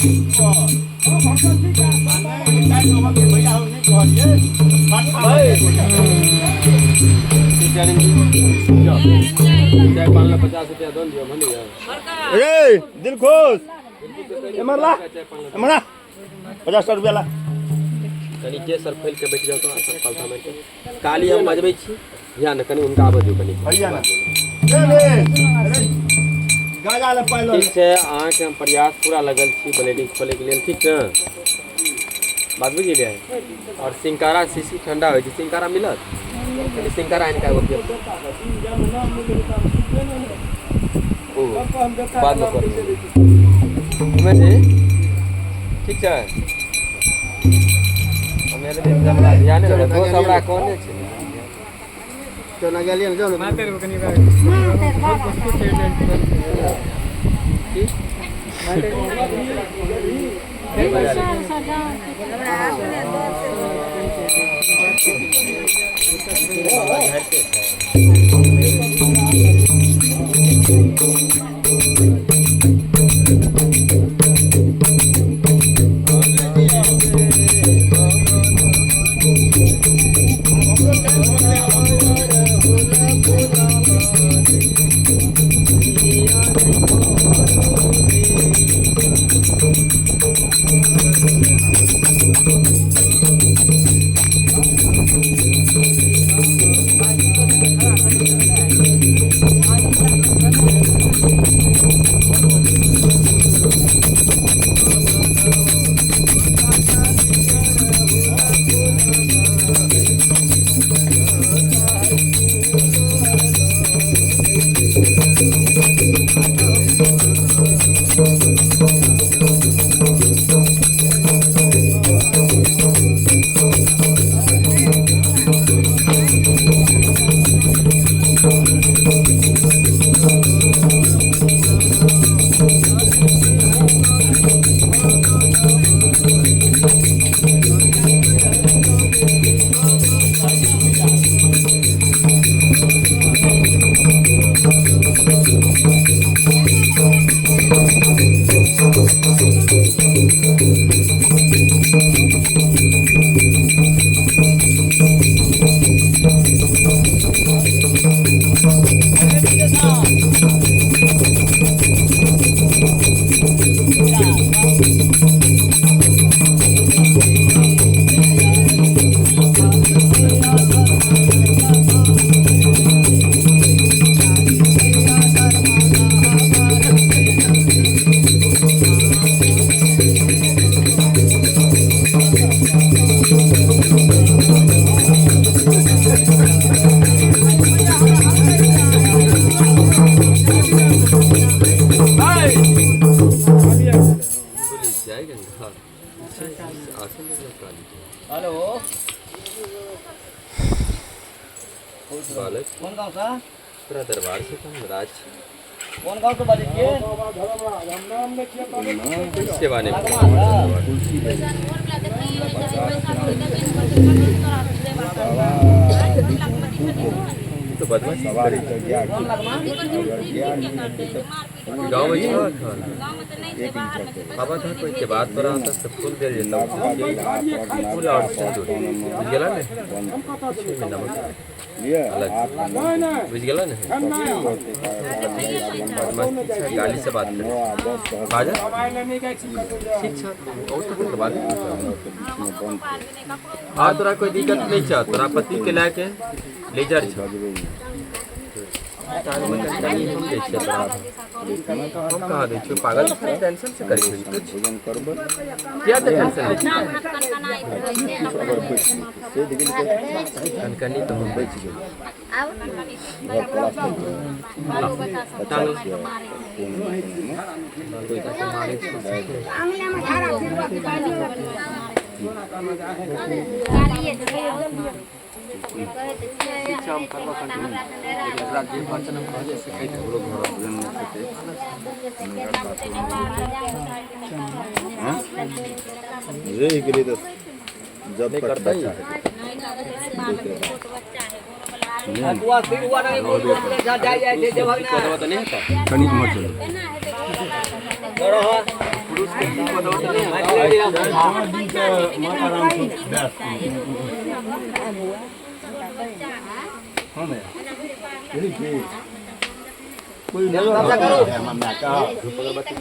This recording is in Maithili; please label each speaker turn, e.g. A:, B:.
A: ए दिल खुश एमर ला एमर ला 50 रुपया ला।
B: कनि के सर फैल के बैठ जाओ तो सब पलथा मारि के काली हम बजबै छी ध्यान कनि हुनका आबऽ दियौ कनि।
A: भैया ना ले ले अरे गाजा ले पाइलो।
B: ठीक छै, अहाँके हम प्रयास पूरा लगल छी ब्लेडिंग खोलैके लेल, ठीक ने? बात बुझि गेलियै? आओर सिंकारा शीशी ठंडा होइ छै, सिंकारा मिलत? कनि सिंकारा आनि कऽ आबऽ दियौ। ओ बादमे करबै। उमेश जी ठीक छै? हम एलै दिन हमरा ध्याने नहि रहल। दोस्त हमरा कहने छै।
A: चल ना गेलियै ना, जाओ ना।
B: की? झाड़िते छै।
C: हेलो,
B: बालक
C: कोन गाँव सँ?
B: तोरा दरबार से तऽ हम राज छी।
C: कोन गाँव सँ बाजै छियै?
B: सेवा नहि। तो बदमाशी करै छै। गाँव में छह एखन आबऽ तऽ कोई के बाद तोरा हाथ से फूल देल जेतौ, फूल और सिंदूर, बुझि गेला ने? नमक अलग, बुझि गेला ने? बदमाशी छै, गाली से बात करै बाजऽ। ठीक छै, और तो तकर बाद आ तोरा कोई दिक्कत नहीं छ, तोरा पति के लए के लेजर छ। टांगमे कनि हम दै छियै तोरा, हम कहाँ दै छियौ पागल? टेंशन से करै छी कुछ किया? तऽ टेंशन लै छी कनकनी तऽ हम बचि गेल। टांग कोई ताके मारै छै। शिक्षा हम करबऽ कंटिन्यू, लेकिन एकरा जे वचन हम कहलियै से कहि ककरो घर
A: रहि गेलै तऽ जब
B: नहि
A: तक
B: करतै।
A: बच्चा हेतै।
B: करबऽ तऽ नहि हेतै।
A: कनि इम्हर चलू।
B: पुरुषके की कऽ
A: कोई